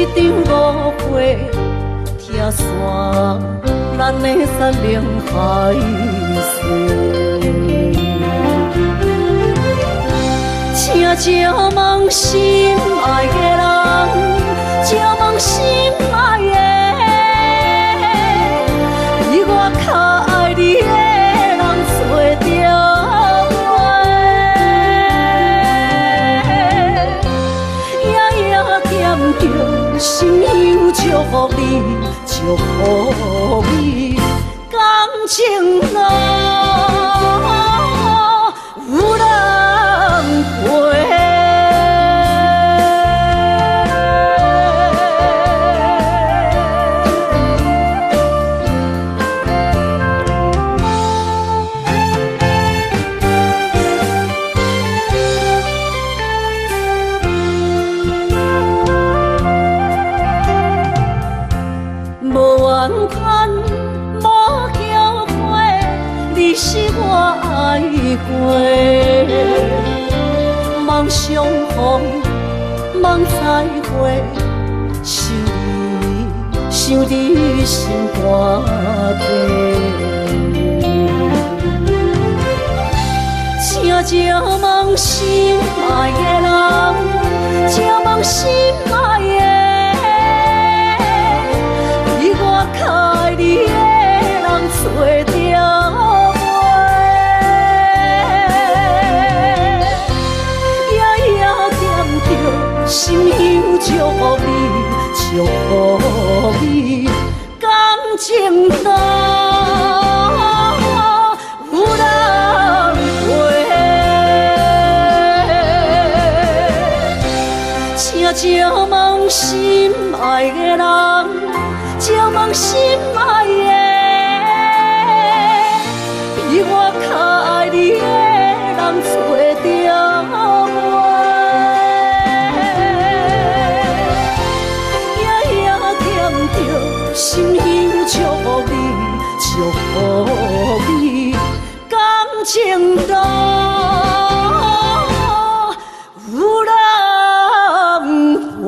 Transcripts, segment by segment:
這場誤會拆散咱的山盟海誓。請借問心愛的人，借問心愛的，比我較愛你的人找著無？夜夜惦著心香祝福你，祝福你，感情路有人陪。無怨嘆，無後悔，你是我愛過。望相逢，望再會，想你，想你心肝底。請借問心愛的人，借問心愛的，比我較愛你的人找著無？夜夜惦著心香祝福你，祝福你，感情路有人陪。請借問心愛的人，借問心愛的，比我較愛你的人找著無？夜夜惦著心香祝福你，祝福你，感情路有人陪。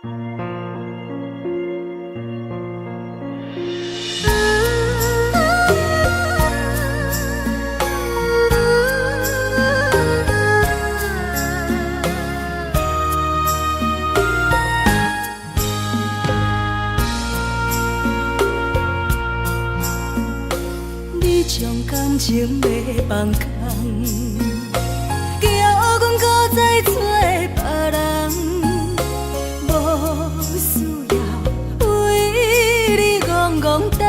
你將感情欲放空，叫阮閣再揣別人，無需要為你戇戇等，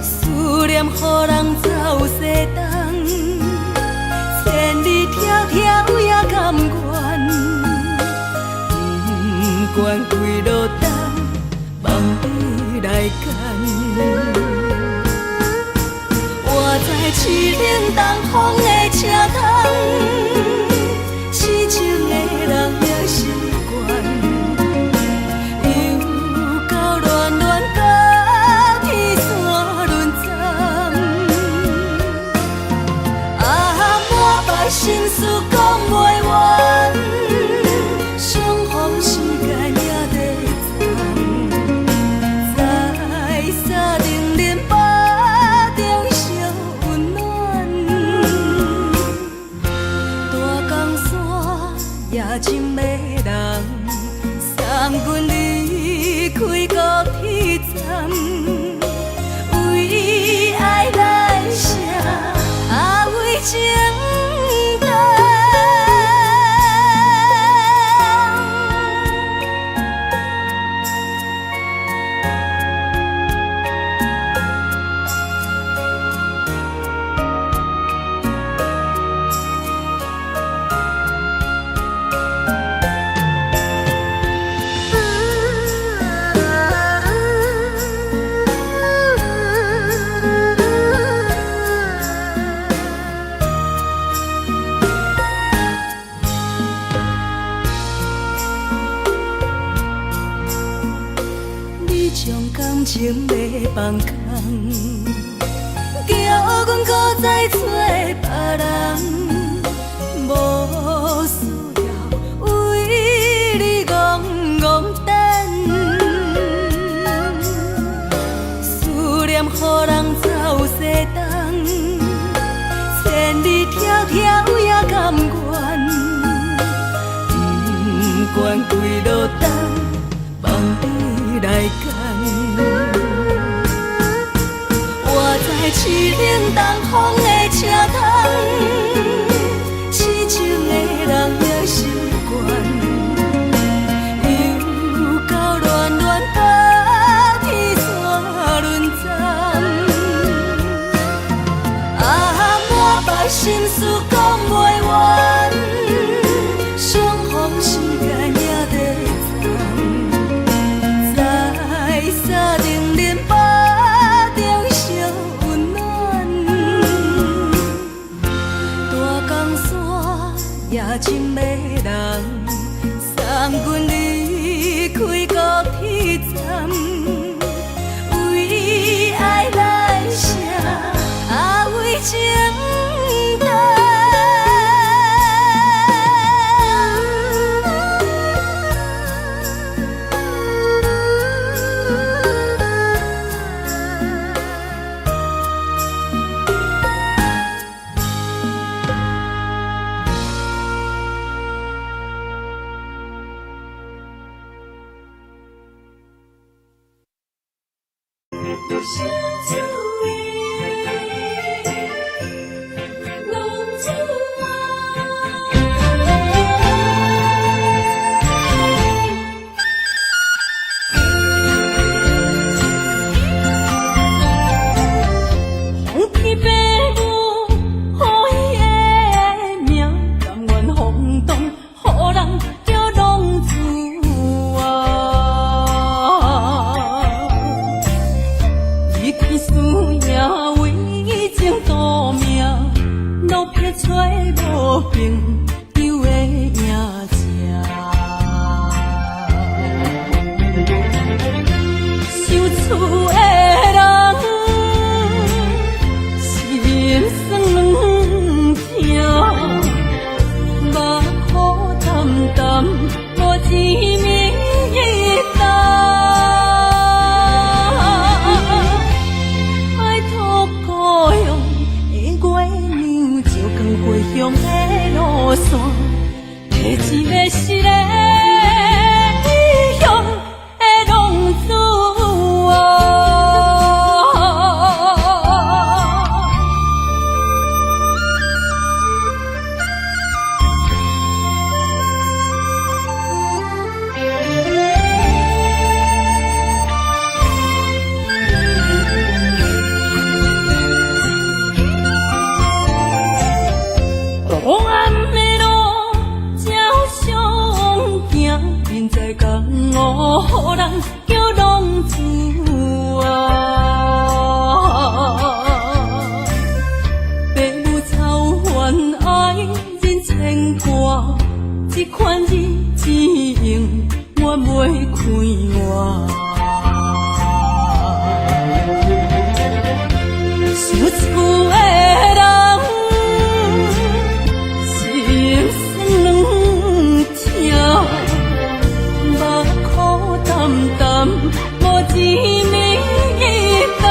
思念予人走西東，千里迢迢也甘願，不管幾落冬，放你來揀。我知凄冷東風的車窗，痴情的人也習慣，又到戀戀甲天山輪站，啊，滿腹心事講袂完，相逢時間也短暫，在三重恁腹中相溫暖，大江山也情迷人，送阮離開高鐵站，為愛來寫，啊為情等。你將感情欲放空，叫阮閣再揣別人，無需要為你戇戇等，思念予人走西東，千里迢迢也甘願，不管幾落冬，放你來揀。我知凄冷東風的車窗，痴情的人也習慣，又到戀戀甲天山輪站，啊，滿腹心事講袂完，相逢時間也短暫，在三重恁腹中相溫暖，大江山也情迷人，送阮離開高鐵站，為愛來寫，啊為情等。新厝的浪子啊。風天爸母予伊的名，甘願風動，予人叫浪子啊。離開事業為情賭命，落魄揣無朋友的影子。想厝的人，心酸兩疼，目苦澹淡，無一暝冬。拜託故鄉的月娘，照光回鄉的路線，提一个失的異鄉的浪子啊。黑暗的路照相行，人在江湖，予人叫浪子啊。白母草原愛人牽掛，這款日子永遠袂快活。想厝的人，心酸軟疼，目苦澹澹，無一暝冬。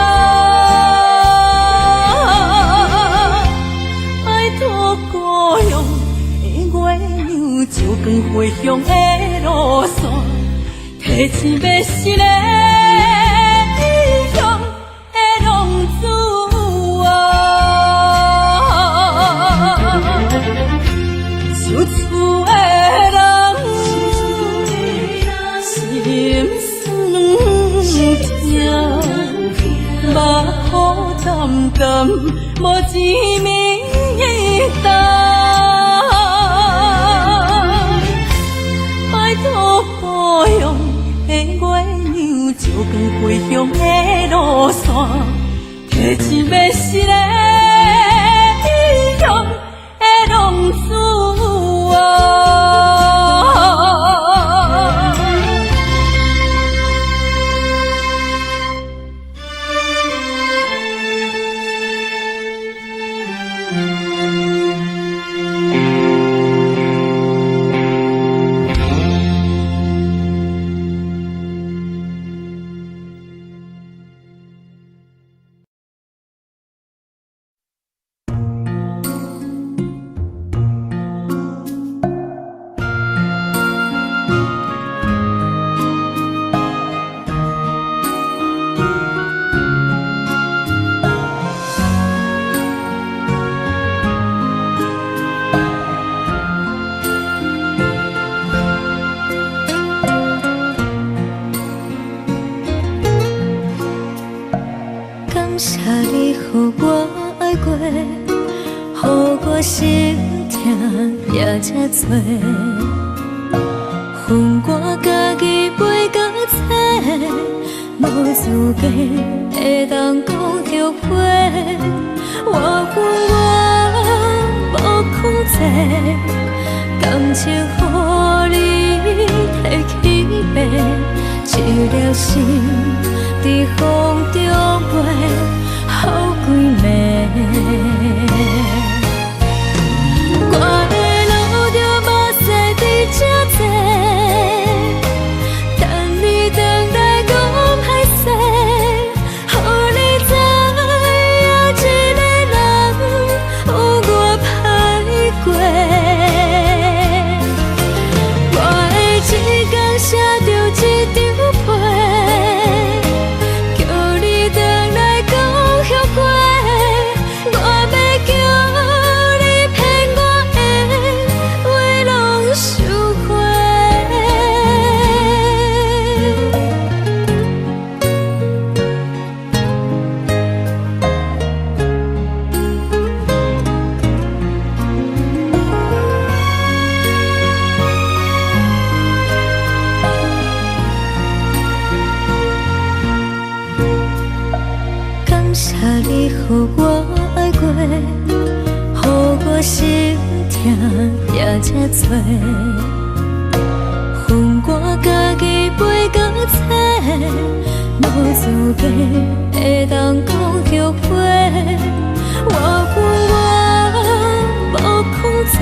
拜託故鄉的月娘，照光回鄉的路線，提一个失的異鄉的浪子啊。想厝的人，心酸軟疼，目苦澹澹，無一暝冬。拜託故鄉的月娘，照光回鄉的路線，提一个失的異鄉的浪子啊。感謝你予我愛過，予我心疼也這多。分我家己背甲找，無資格會當講後悔。我有我無控制，感情予你提去爬，一粒心佇風中飛，予規暝。我會流著目屎佇這坐，等你轉來講歹勢，予你知影一個人有偌歹過。我會一工寫著一張批，叫你轉來講後悔。我欲叫你騙我的話攏收回。感謝你予我愛過，予我心疼也這多。分我家己背甲找，無資格會當講後悔。我有我無控制，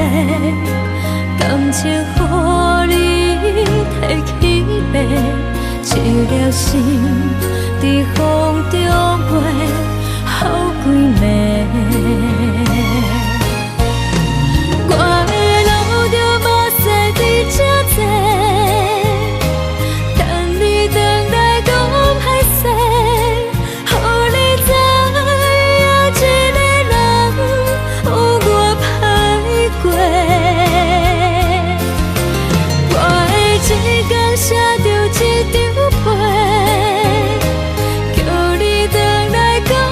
感情予你一粒心佇風中飛予幾暝。我會流著目屎佇這坐，等你轉來講歹勢，予你知影一个人有偌歹過。我會一工寫著一張批，叫你轉來講。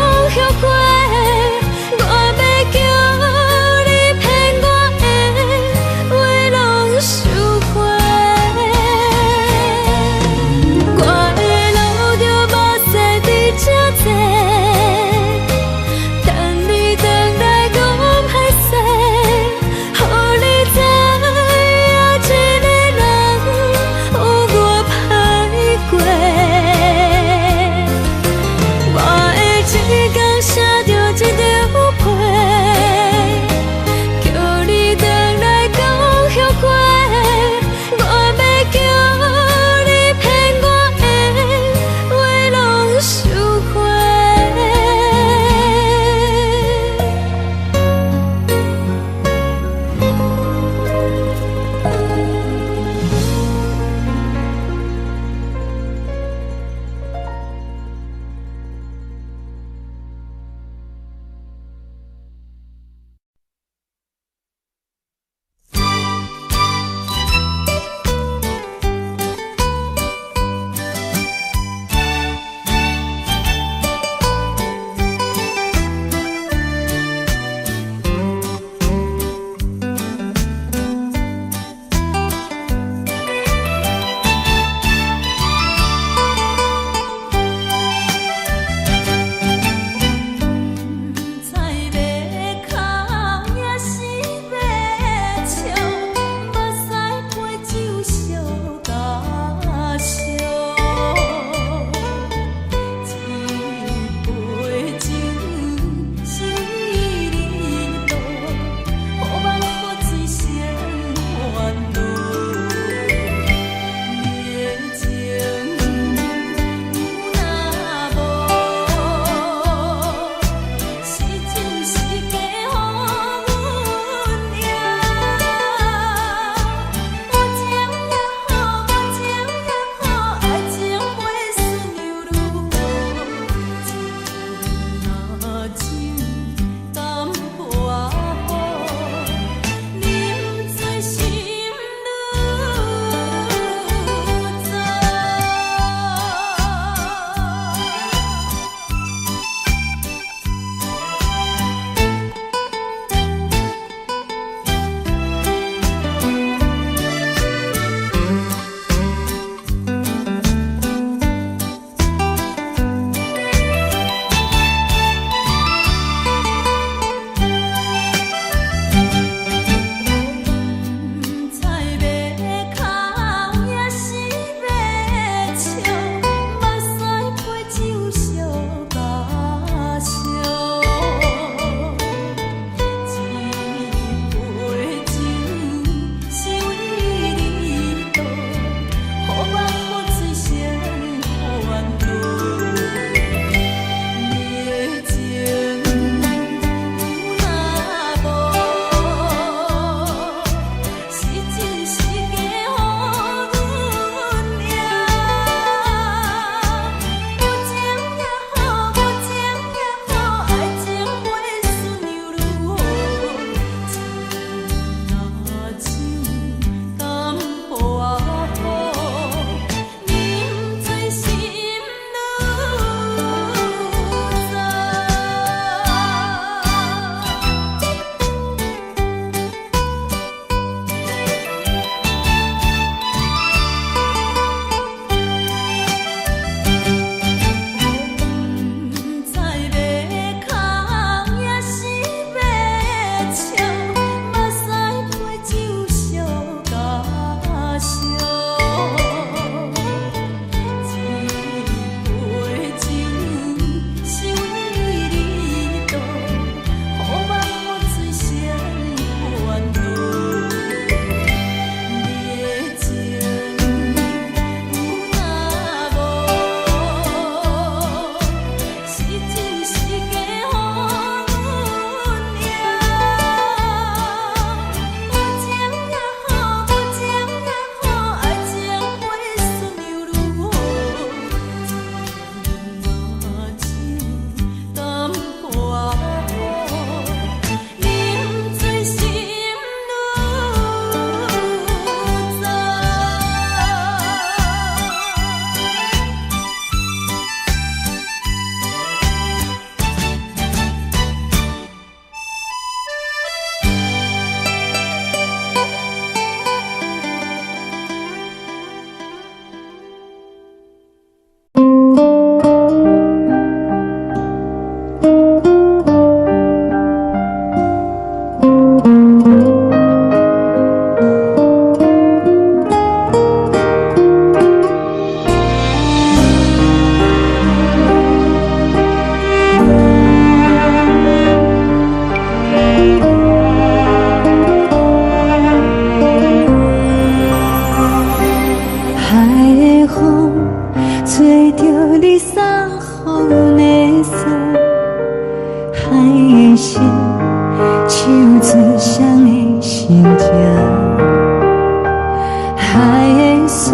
山，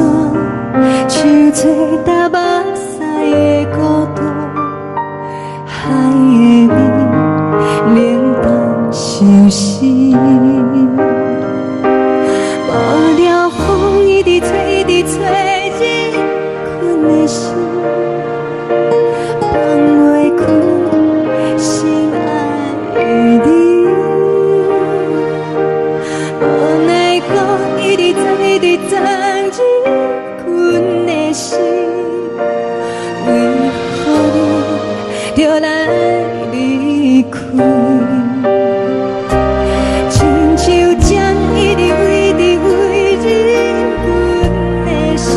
像做焦目屎的孤單，海的味冷淡相思。無聊風一直吹，一直吹入阮的心，放袂開心愛的你。無奈何一直鑽，一直鑽入阮的心，為何你著來離開？親像針一直一直飛入阮的心，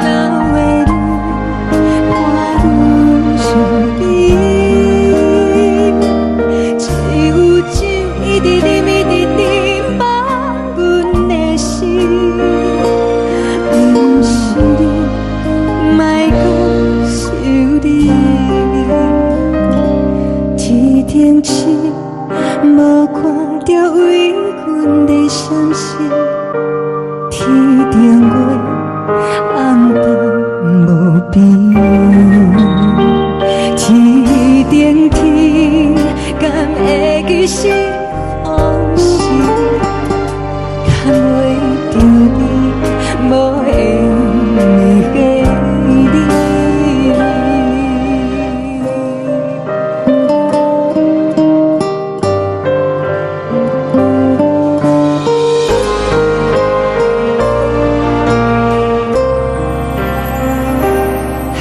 流的淚伴阮相依。只有酒一直啉，一直啉，放阮的心，毋是你，莫閣想你。天頂星無看著為阮咧閃爍，天頂月暗淡無邊。天頂天敢會記是風時，牽袂著你無緣的你。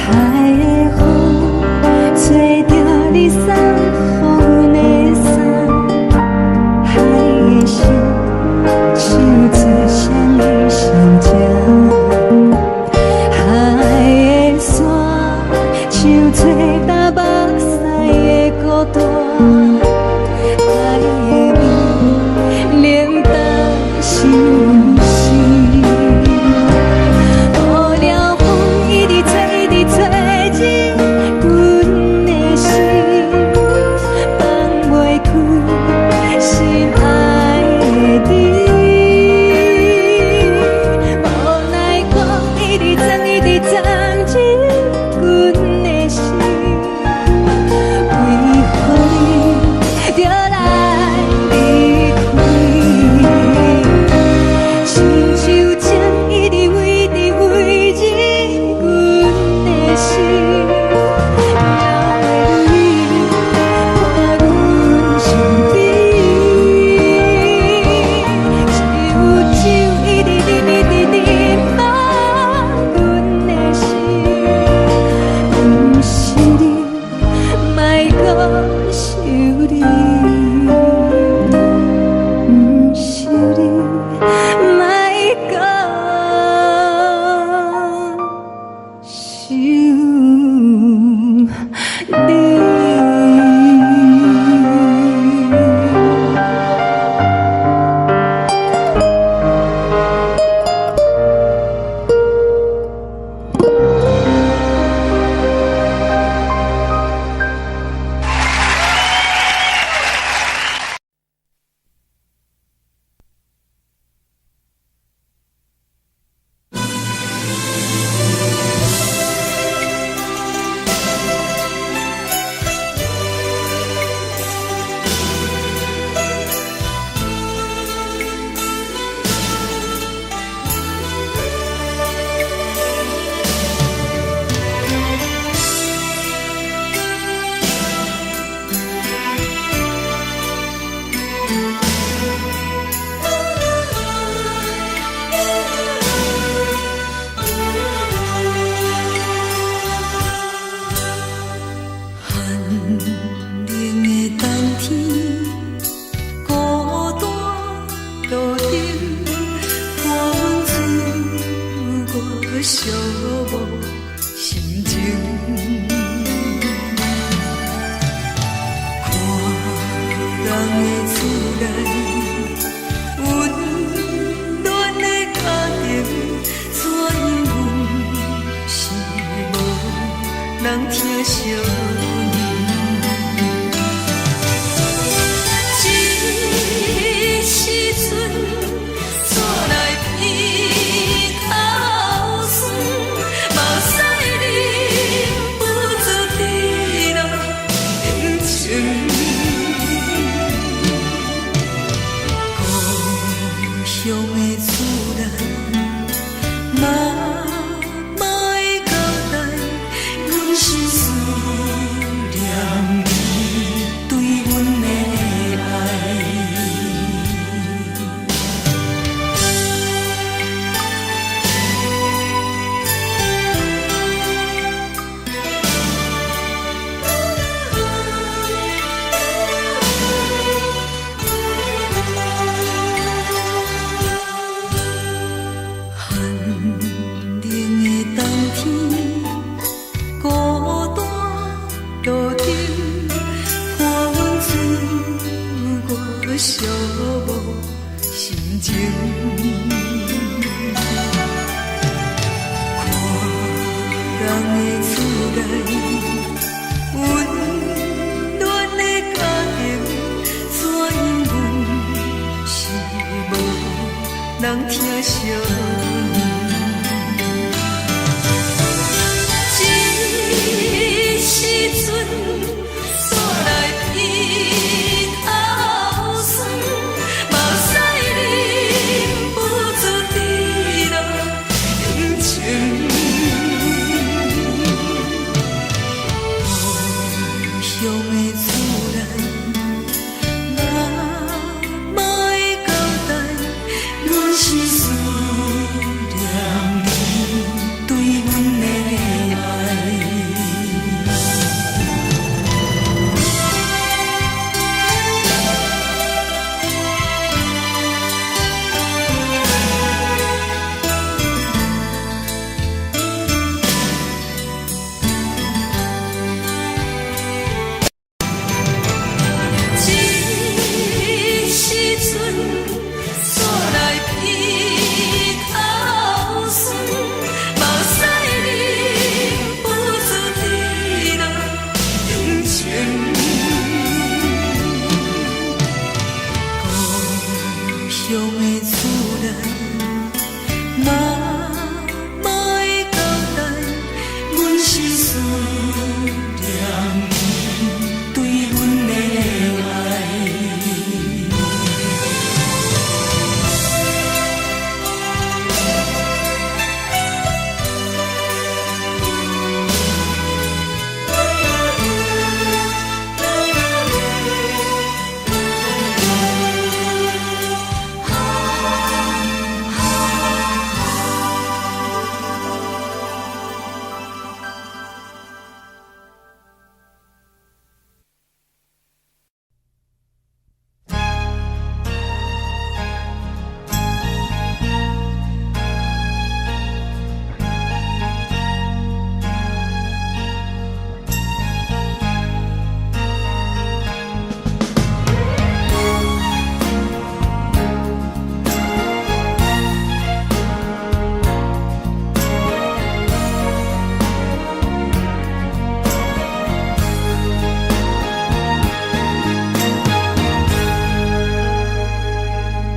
海的風吹著你送予阮的衫，海的聲唱出誰的心情，海的山像做焦目屎的孤單，海的味冷淡相思。無聊風一直吹，一直吹入阮的心，放袂開心愛的你。無奈何一直鑽，一直鑽入阮的心，為何你著來離開？親像針一直飛，一直飛入阮的心，流的淚伴阮相依。只有酒一直啉，一直啉，放阮的心，毋是你，莫閣想你，毋是你，莫閣想你。寒冷的冬天，孤單路燈，伴阮自我寂寞心情。看人的厝內，溫暖的家庭，怎樣阮是無人疼惜阮。這時陣，怎來變？來，溫暖的家庭，怎樣阮是無人疼惜阮。這時陣煞來鼻頭酸，目屎忍不住滴落眼睛。故鄉的厝內，媽媽的交代，阮是思念你對阮的愛。這時陣煞來鼻頭酸，目屎忍不住滴落眼睛。故鄉的厝內，媽媽的交代，阮是思念你對阮的愛。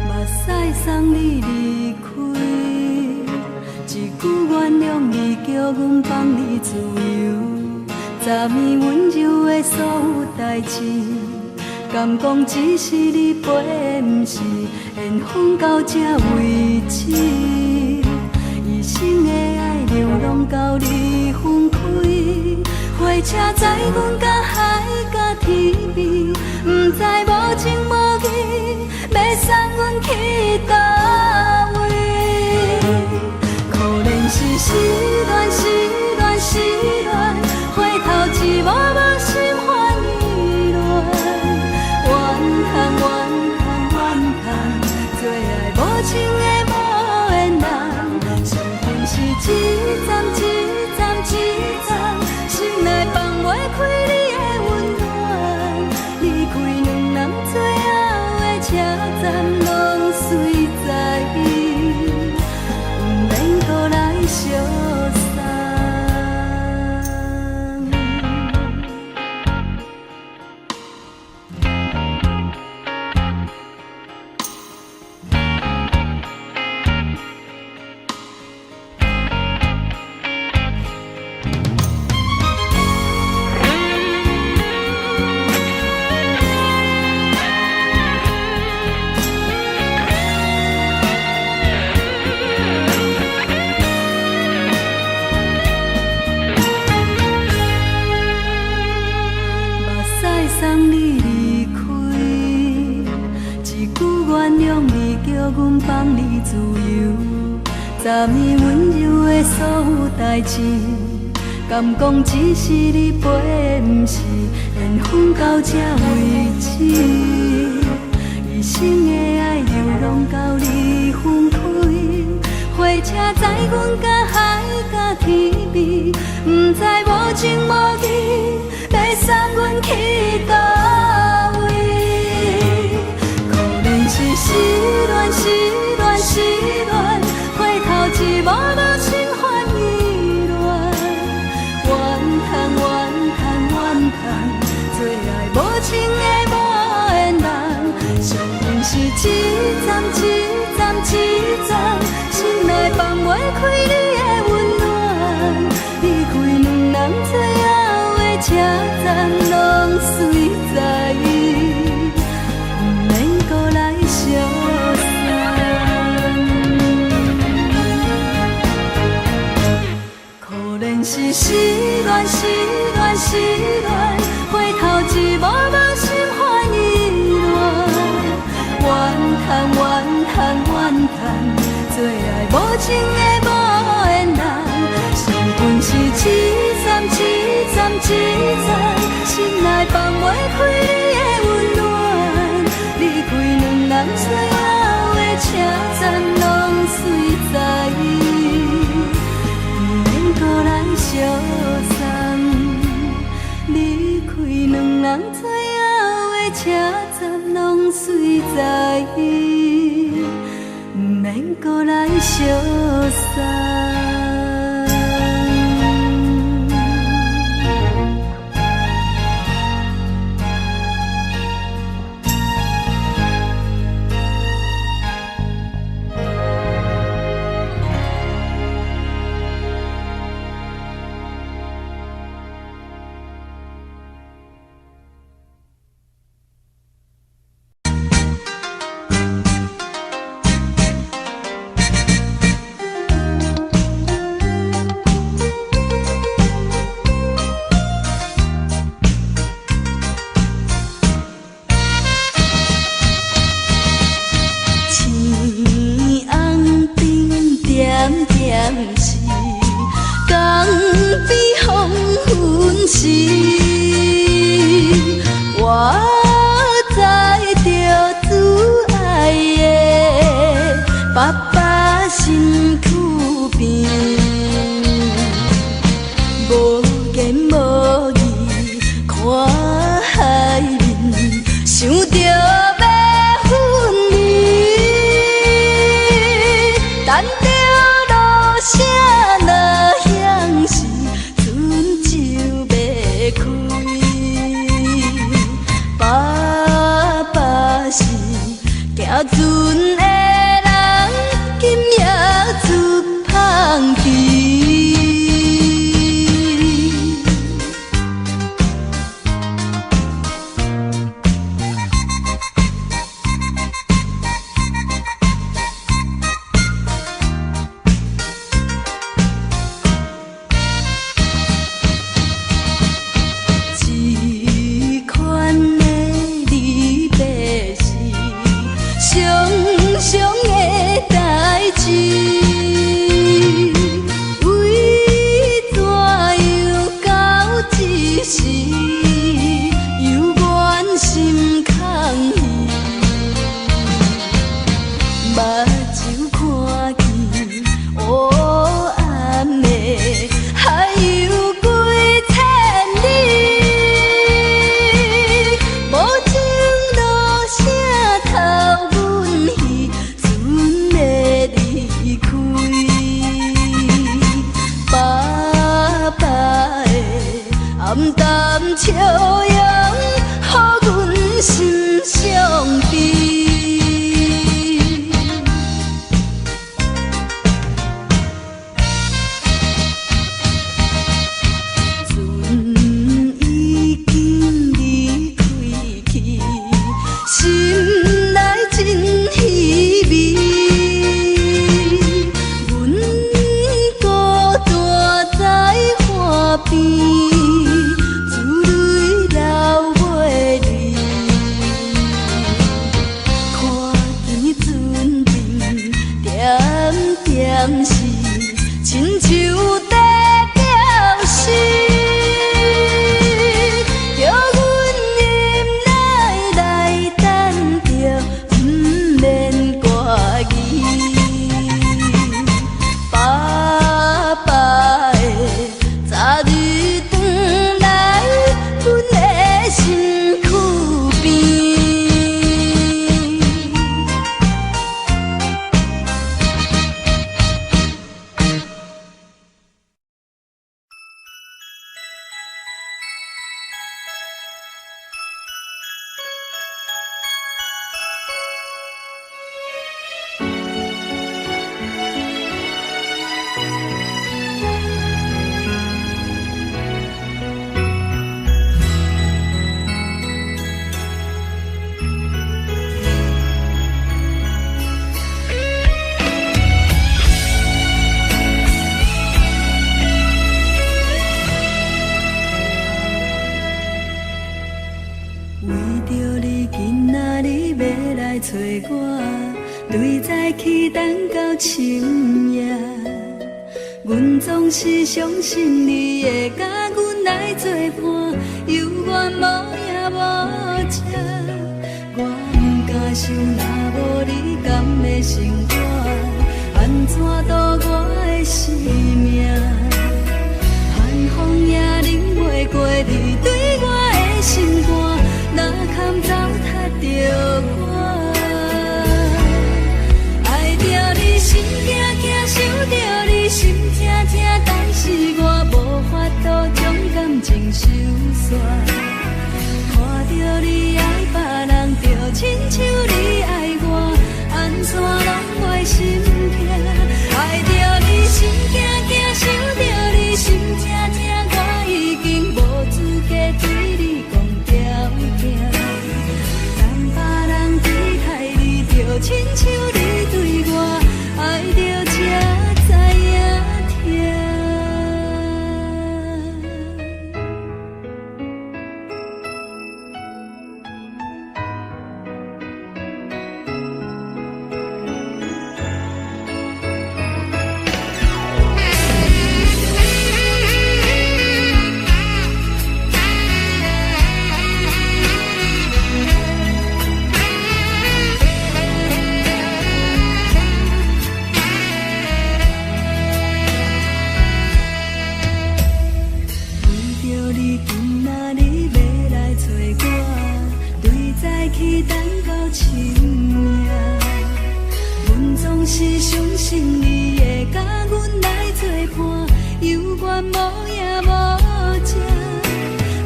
目屎送你離開，一句原諒你，叫阮放你自由。昨暝溫柔的所有代誌，敢講只是你陪的，毋是緣分到這為止。一生的愛流浪到你分開，火車載阮到海角天邊，毋知無情無義，欲送阮去佗位？可憐是失戀，失戀，失戀，回頭一幕幕心煩意亂。怨嘆怨嘆怨嘆，做愛無情的無緣人，傷心是一站一站一站，心內放袂開你的溫暖。離開兩人最後的車站，攏隨在，毋免閣來相送。目屎送你離開，一句原諒你，叫阮放你自由。昨暝溫柔的所有代誌，敢講只是你陪的，毋是緣分到這為止。一生的愛流浪到你分開，火車載阮到海角天邊，毋知無情無義，欲送阮去佗位？可憐是失戀，失戀，失戀，回頭一幕幕心煩意亂。怨嘆一站一站一站，心內放袂開你的溫暖。離開兩人最後的車站，攏隨在，毋免閣來相送。可憐是失戀，失戀，失戀，回頭一幕幕心煩意亂。怨嘆怨嘆怨嘆，做愛無情的無緣人。傷痕是一站一站一站，心內放袂開你的溫暖。離開兩人最後的車站，攏隨在，毋免閣來相送。離開兩人最後的車站，攏隨在，毋免閣來相送。青红灯点点是，江边黄昏时，我载著主爱的爸爸身躯边，無言無語看海面，想著欲分離，等著落聲若響時，船就欲開。爸爸是行船的人，今夜出芳期。這款的離別是常常的代誌，為怎樣到這時猶原心空虛？目睭看見烏暗的海洋幾千里，無情落聲頭阮彼船的離開。爸爸的暗淡笑容，予阮心傷悲。船已經離開去，心內真稀微。阮孤單在岸邊，珠淚流袂離。看見船燈點點是，親像在表示，叫阮忍耐來等著，毋免掛疑。爸爸的早日轉來，阮的身軀邊。阮總是相信你會佮阮來做伴，猶原無影無跡。我毋敢想，若無你，敢會生活？按怎度我的生命？寒風也冷袂過你對我的心肝，哪堪糟蹋著我？愛著你心驚驚，想著你心疼疼，但是我無法度將感情收煞。看著你愛別人，就親像你愛我，按怎攏袂心疼？愛著你心驚驚，想著你心疼疼，我已經無資格對你講條件。當別人對待你，就親像你對我，愛著才知影疼。為著你今仔日欲來揣我，對早起等到深夜。阮總是相信你會佮阮來做伴，猶原無影無跡。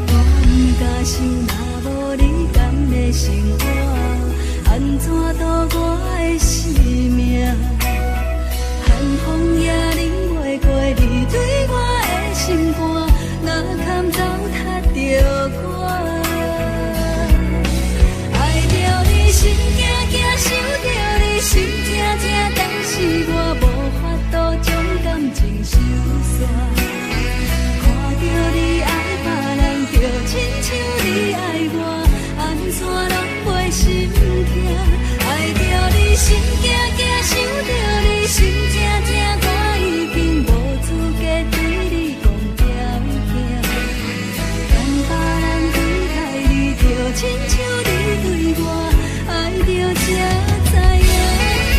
我毋敢想，若無你，敢會生活？按怎度我的生命？寒風也冷袂過你對我的心肝，哪堪糟蹋著我？愛著你心驚驚，想著你心疼疼，但是我無法度將感情收煞。看著你愛別人，就親像你愛我，按怎攏袂心疼？愛著你心驚驚，想著你心疼疼，我已經無資格對你講條件。當別人對待你，就親像你對我，愛著才知影疼。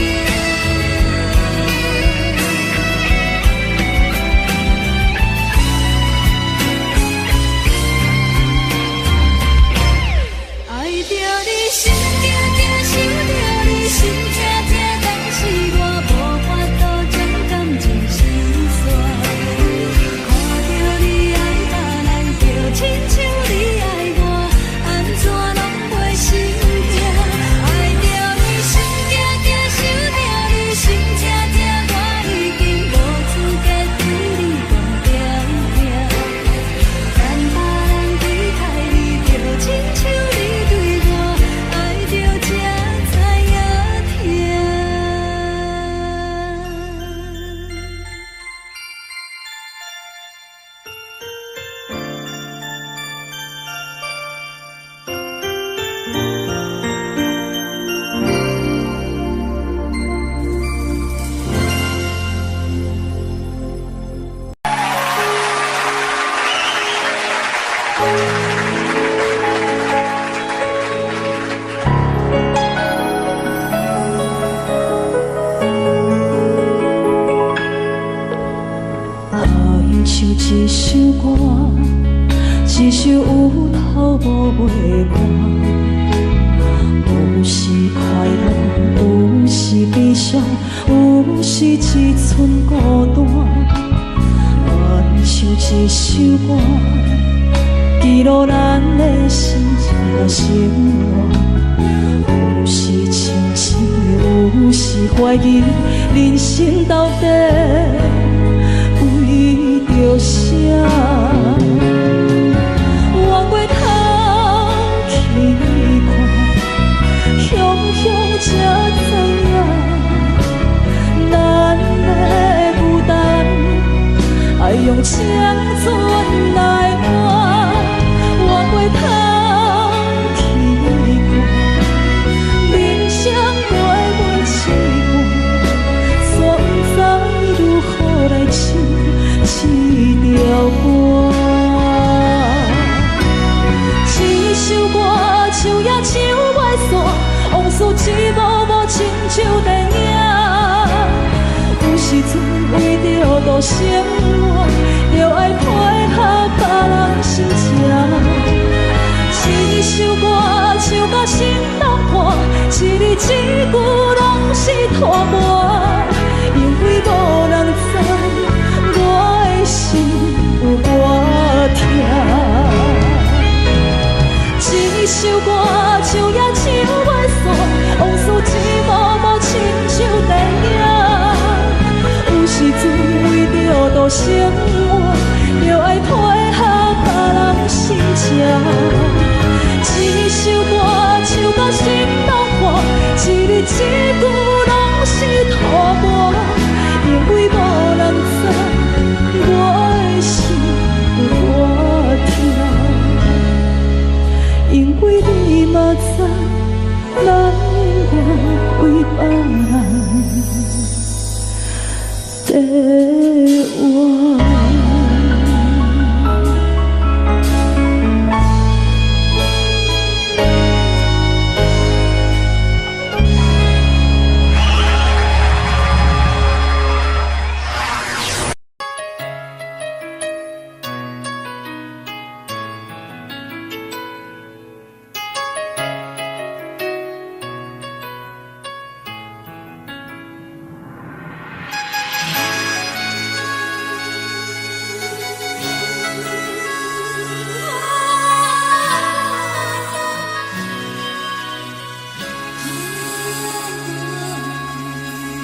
愛著你心驚驚，想著你心疼疼，但是我無法度將感情收煞。看著你愛別人，就親像你愛我，按怎攏袂心疼？愛著你心驚驚，想著你心疼疼，我已經無資格對你講條件。當別人對待你，就親像你對我，愛著才知影疼。愛像一首歌，一首有頭無尾歌，有時快樂，有時悲傷，有時一寸孤單。愛像一首歌，記錄咱的心情生活。有時清醒，有時懷疑，人生到底為著啥？轉過頭去看，雄雄才知影，咱的孤單愛用青春來換。轉過頭去看，人生短短一半，煞不知如何來試。度生活，著愛配合別人心情。一首歌唱甲心攏破，一字一句攏是拖磨，因為無人知我的心有偌疼。一首歌唱也唱袂煞，往事一幕幕親像電影。有時陣為著度生活，著愛配合別人心情。一首歌唱甲心攏破，一字一句攏是拖磨，因為無人知我的心有偌疼。因為你嘛知，咱永遠為別人在活。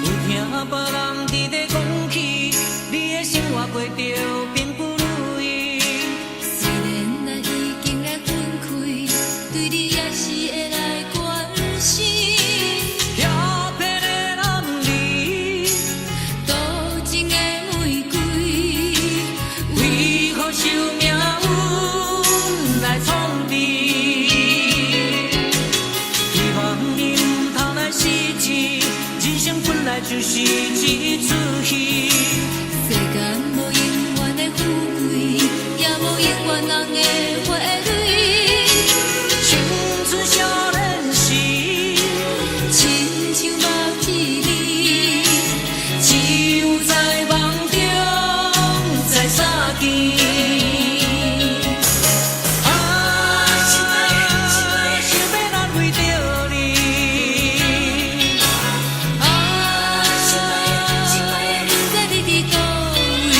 有聽別人佇咧講起，你的生活過著並不如意。雖然咱已經來分開，對你也是會來關心。協騙的男兒，多情的玫瑰，為何受命運來創治？希望你毋通來失志，人生本來就是一齣戲。世間無永遠的富貴，也無永遠人的花蕊。青春少年時，親像目一暝，只有在夢中才相見。啊，想欲來為著你。啊，不知你佇佗位。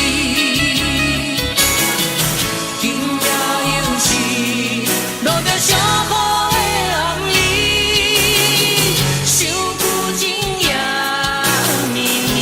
今夜又是落著小雨的暗暝，想久情也綿綿。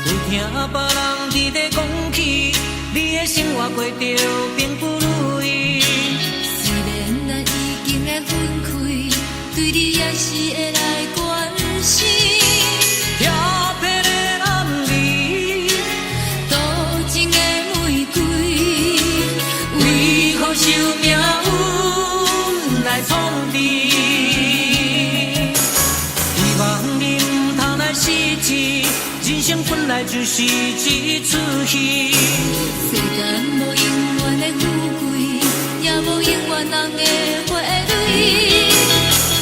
有聽別人佇咧講起，你的生活過著並不如意。雖然咱已經來分開，對你也是會來關心。協騙的男兒，多情的玫瑰，為何受命運來創治？希望你毋通來失志，人生本來就是一齣戲。世間無永遠的富貴，也無永遠人的花蕊。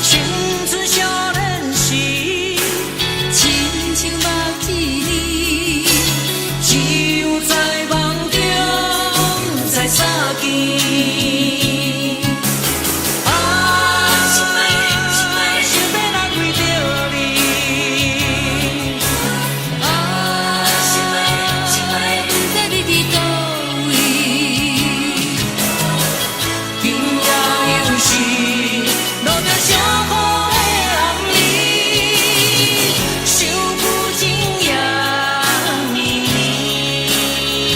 青春少年時，親像目一暝，只有在夢中才相見。啊，想欲來為著你。啊，不知你佇佗位。今夜又是落著小雨的暗暝，想久情也綿綿。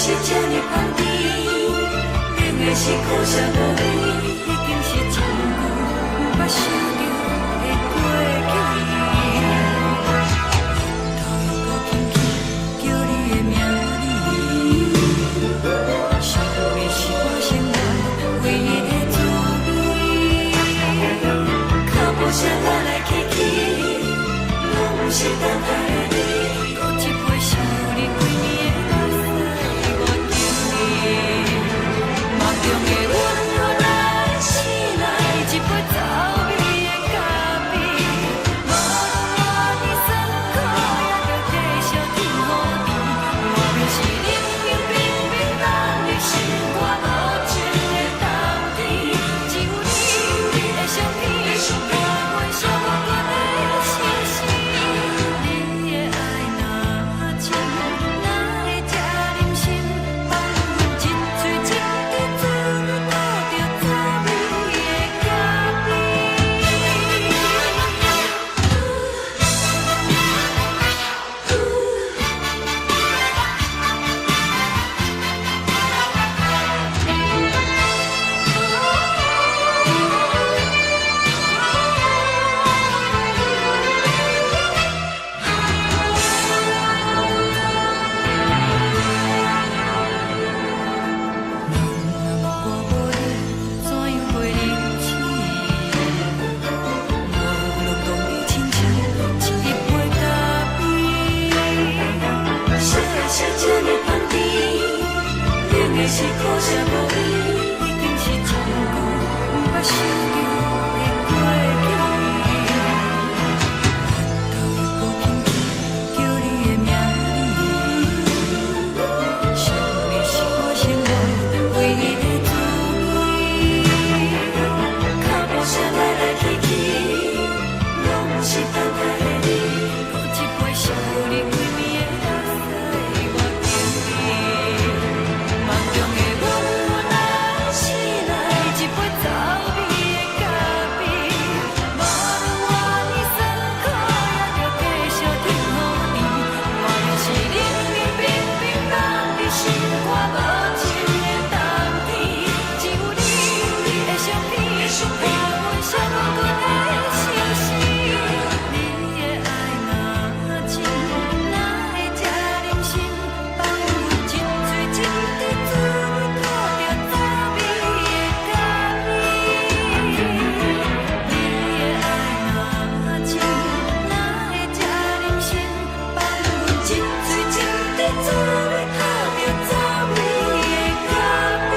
是這呢香甜，冷的是苦澀無味，已經是真久毋捌想著的過去。頭又閣輕輕叫你的名字，想你是我生活唯一的滋味。腳步聲來來去去，攏毋是等待的你。閣一杯想你規暝的目屎，我敬你。夢中的阮來醒來，一杯走味的咖啡。無論偌尼酸苦，也著繼續天雨甜。外面是冷冷冰冰，等你心肝無情的冬天。只有你，你的相片，伴阮寂寞的相思。你的愛若深，哪會這忍心放阮一喙一滴做你吐著滋味的咖啡？人若我無你，怎樣過日子？無論當你親像一杯咖啡。啥的是這呢香甜，冷的是苦澀無味，已經是真久毋捌想著的過去。頭又閣輕輕叫你的名字，想你是我生活唯一的滋味。腳步聲來來去去，攏毋是等待的你。閣一杯想你規暝的目屎，我敬你。夢中的阮來醒來，一杯走味的咖啡。無論偌尼酸苦，也著繼續天雨甜。外面是冷冷冰冰，等你心肝無情的冬天。只有你，你的相片，伴阮寂寞的相思。你的愛若深，哪會這忍心放阮一喙一滴做你吐著滋味的咖啡？你的愛若深，哪會這忍心放阮一喙一滴做你吐著滋味的咖啡？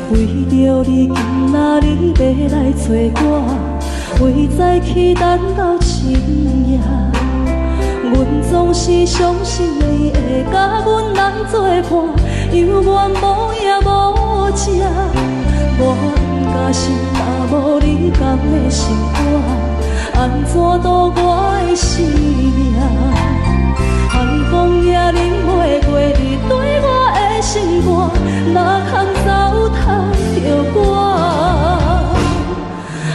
為著你今仔日欲來找我，為早起等到深夜。阮總是相信你會佮阮來作伴，猶原無影無跡。我毋甘心，若無你敢會心肝，按怎度我的生命？寒風也冷袂過你對我的心肝，哪通糟蹋著我？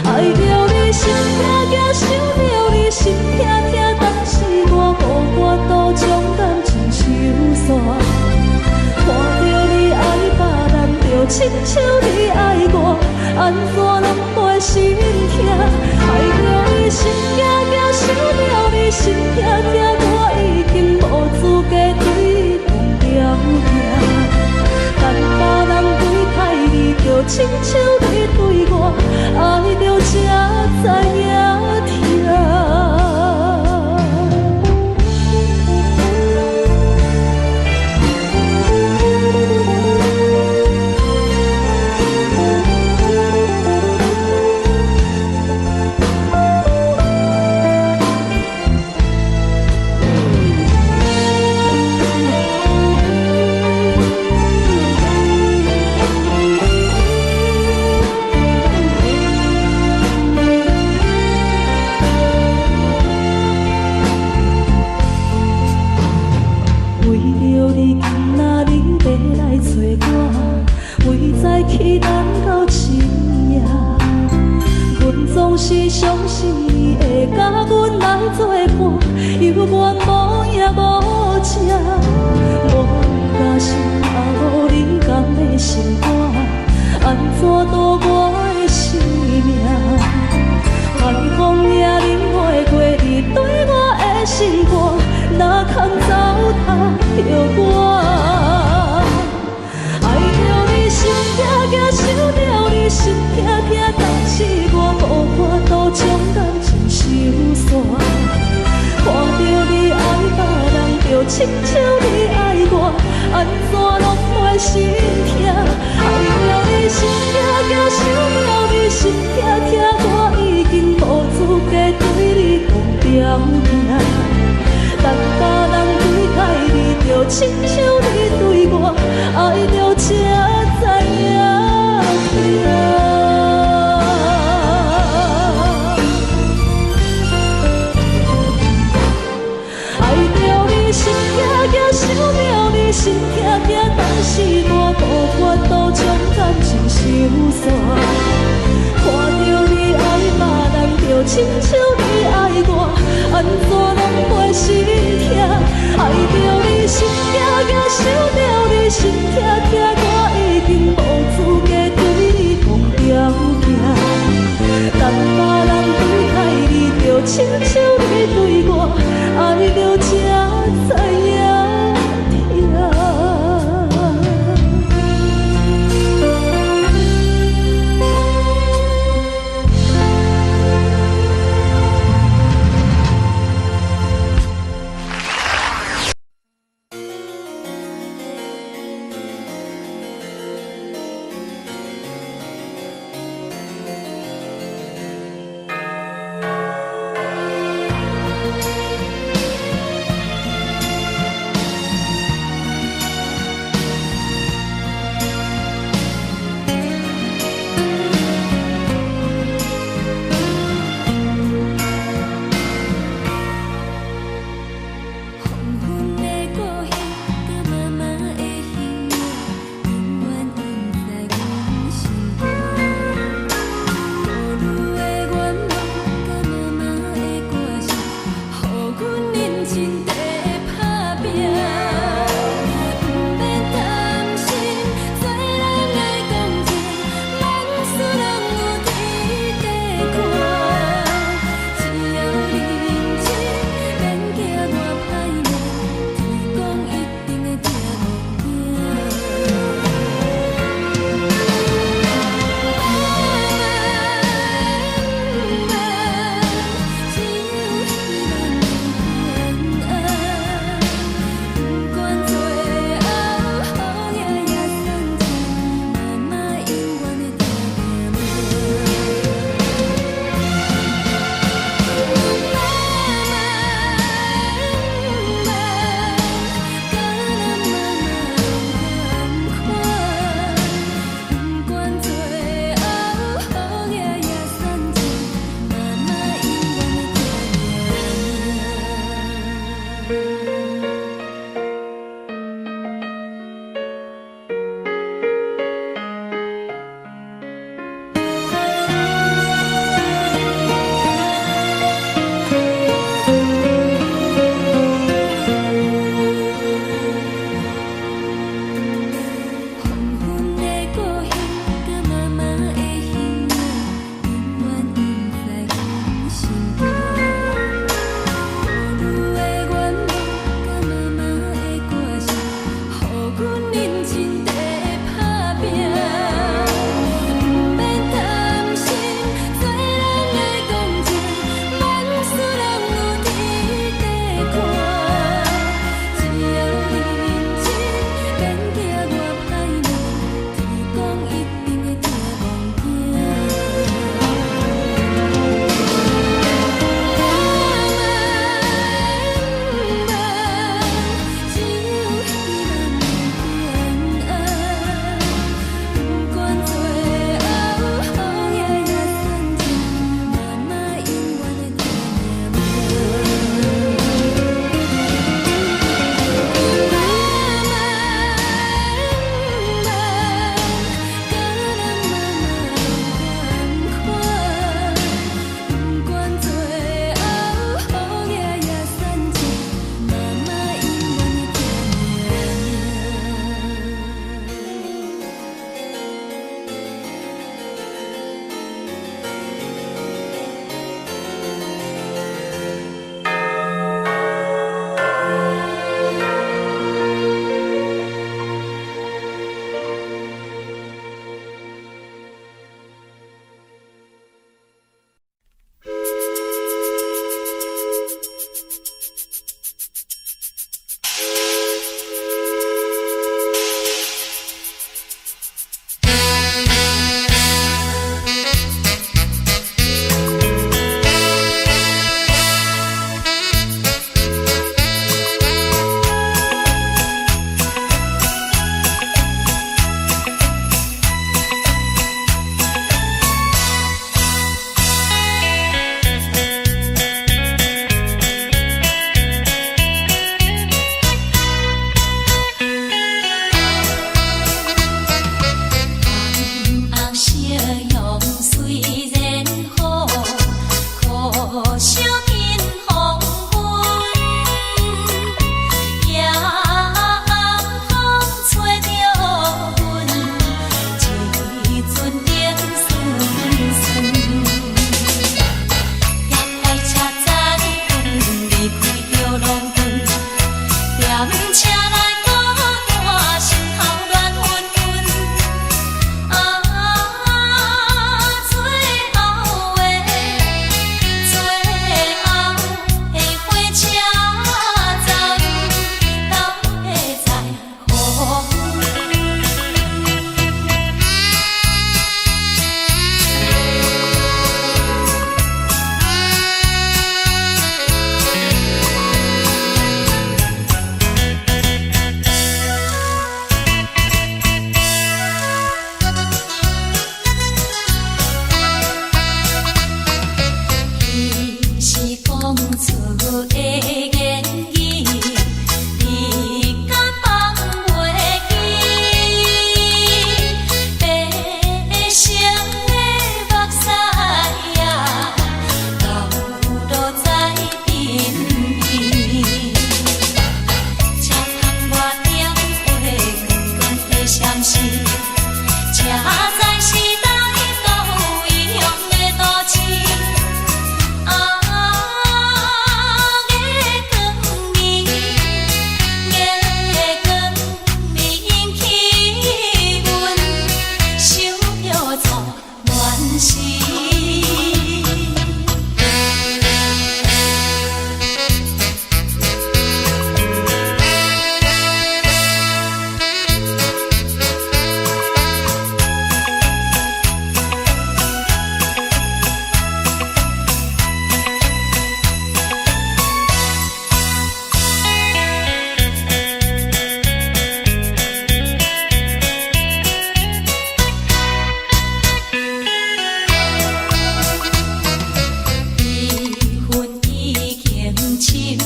愛著你心痛痛，想著你心痛痛，但是我無法度將感情收煞。看著你愛別人，就親像你愛我，按怎攏袂心痛？愛著你心驚驚，想著你心親像你愛我，按怎攏袂心疼？愛著你心驚驚，想著你心疼疼，我已經無資格對你講條件。等別人對待你，就親像你對我，愛著才知影疼。愛著你心驚驚，想著你心疼疼，當時我無法度將感情收煞。看著你愛別人，就親像你愛我，按怎攏袂心疼？愛著你心驚驚，想著你心疼疼，我已經無資格對你講條件。等別人對待你，就親像你對我，愛著才知影疼。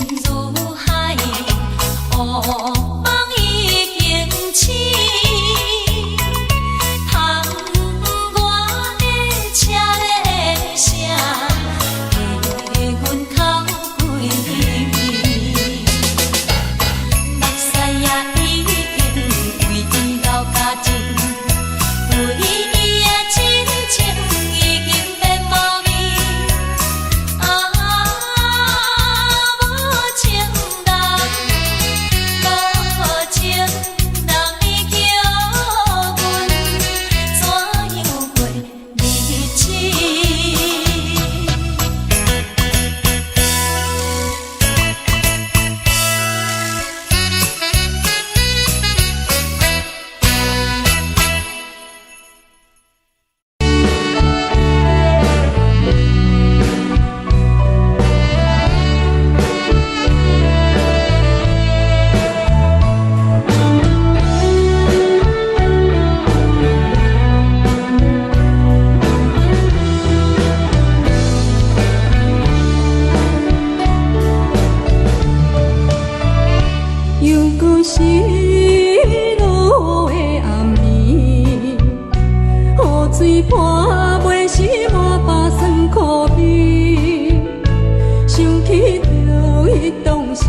如海，烏夢已經醒。窗外的車的聲，替阮哭規暝。目屎也已經為伊流乾淨，為伊的真情已經變無味。啊，無情人，無情人，你叫阮怎樣過日子？又閣是落雨的暗暝，雨水泼袂死滿腹酸苦味。想起著彼當時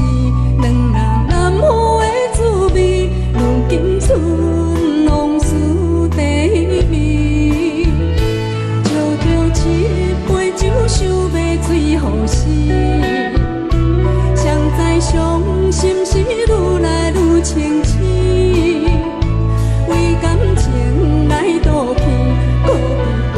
兩人難負的滋味，如今剩往事甜味。照著一杯酒，想欲醉予死。誰知傷心事愈來愈清醒，為感情來賭氣，閣被拄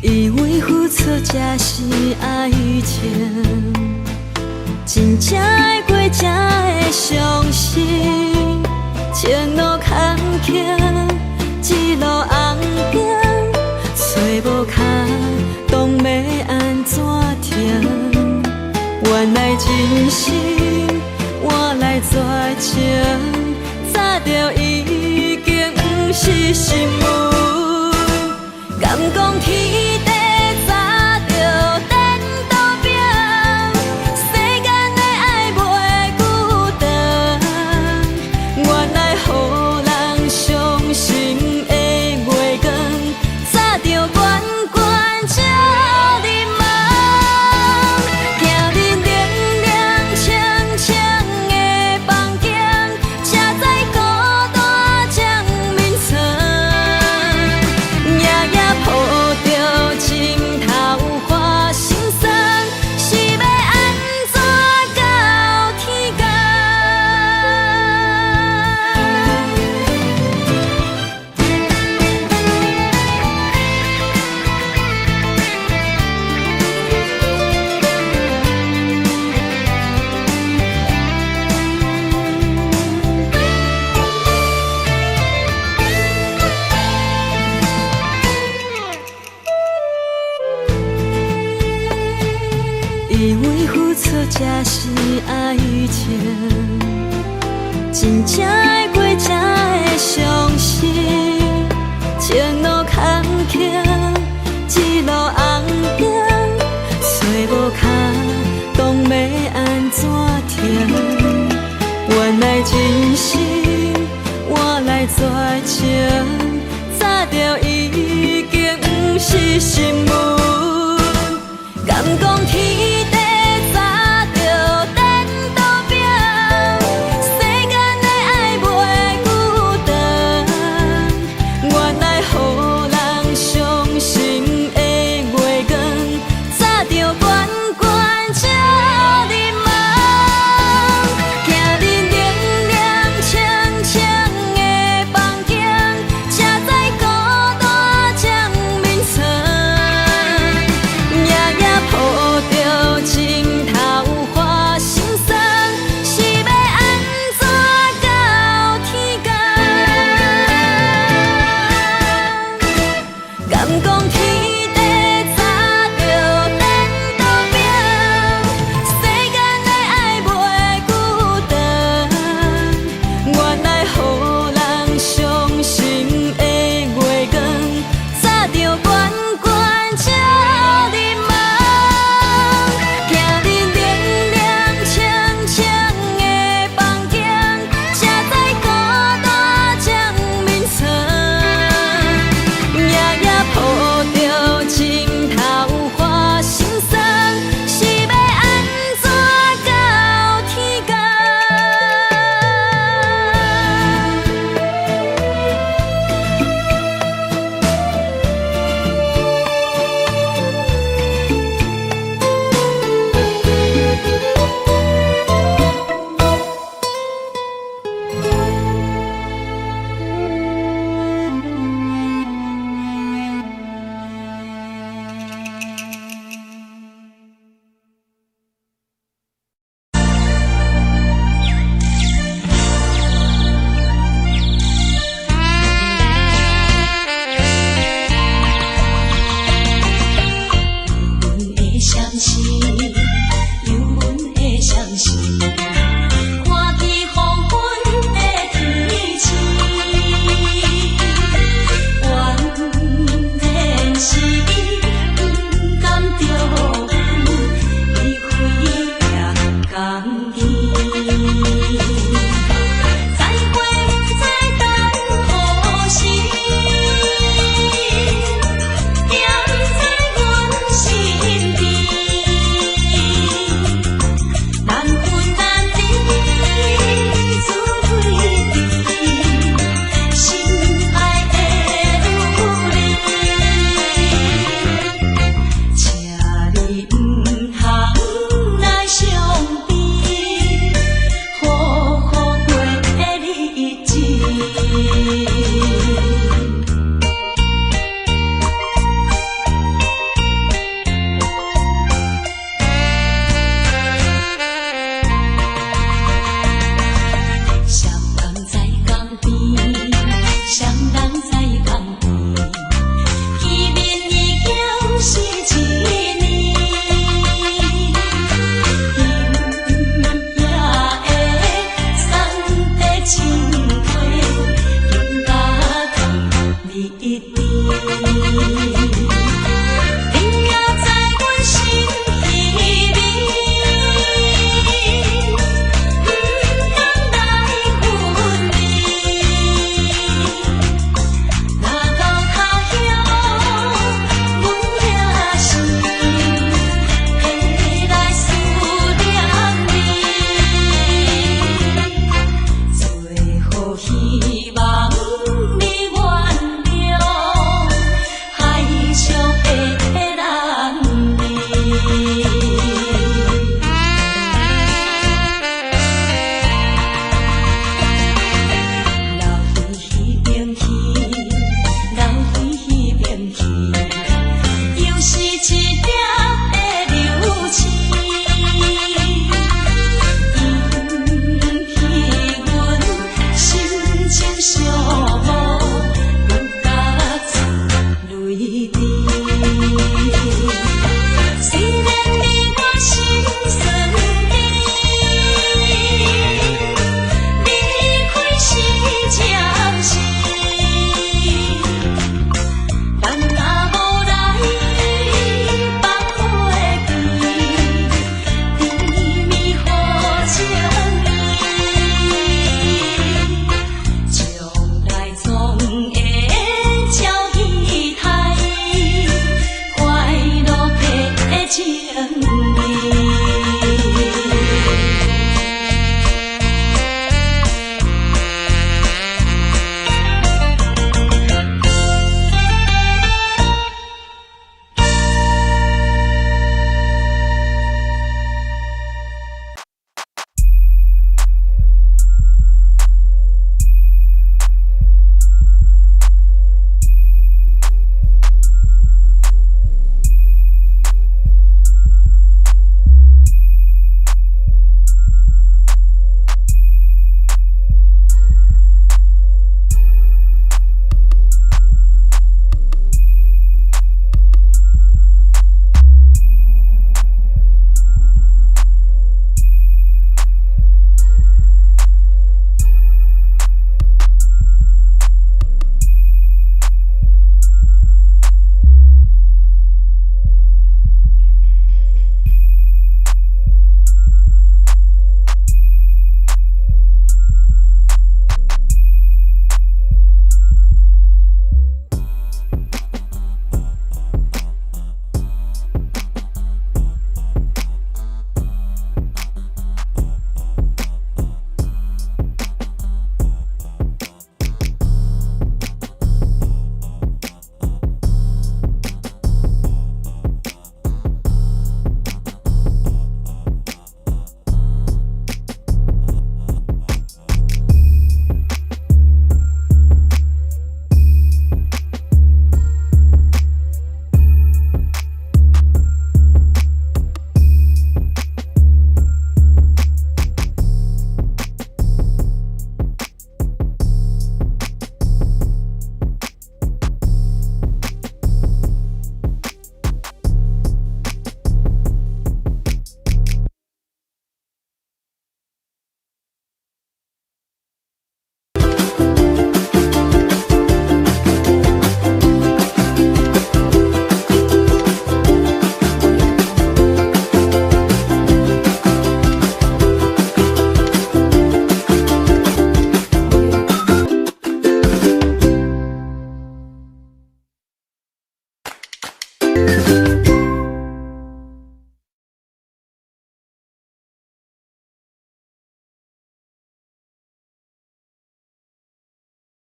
以為付出才是愛情，真正愛過才會相信。前路坎坷，一路紅燈，揣無跤動欲按怎停？原來真心換來絕情，早就已經毋是新聞。敢講天地早就顛倒平，世間的愛袂久長。原來予人傷心的月光，早就懸懸照入夢。行入冷冷清清的房間，才知孤單掌眠床。夜夜抱著枕頭發心酸，是欲按怎到天光？以為付出才是愛情，真正愛過才會相信。前路坎坷，一路紅燈，揣無跤動欲按怎停？原來真心換來絕情，早就已經毋是新聞。敢講天